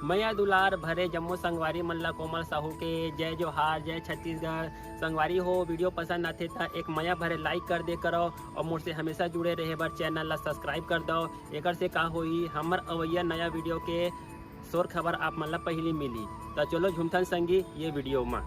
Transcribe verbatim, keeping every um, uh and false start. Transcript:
मया दुलार भरे जम्मो संगवारी मन ला कोमल साहू के जय जोहार, जय छत्तीसगढ़। संगवारी हो, वीडियो पसंद आथे त एक मया भरे लाइक कर दे करो और मोर से हमेशा जुड़े रहे बर चैनल ला सब्सक्राइब कर दो। एकर से का होई, हमर अवैया नया वीडियो के शोर खबर आप मन ला पहली मिली। त चलो झूमथन संगी ये वीडियो मा।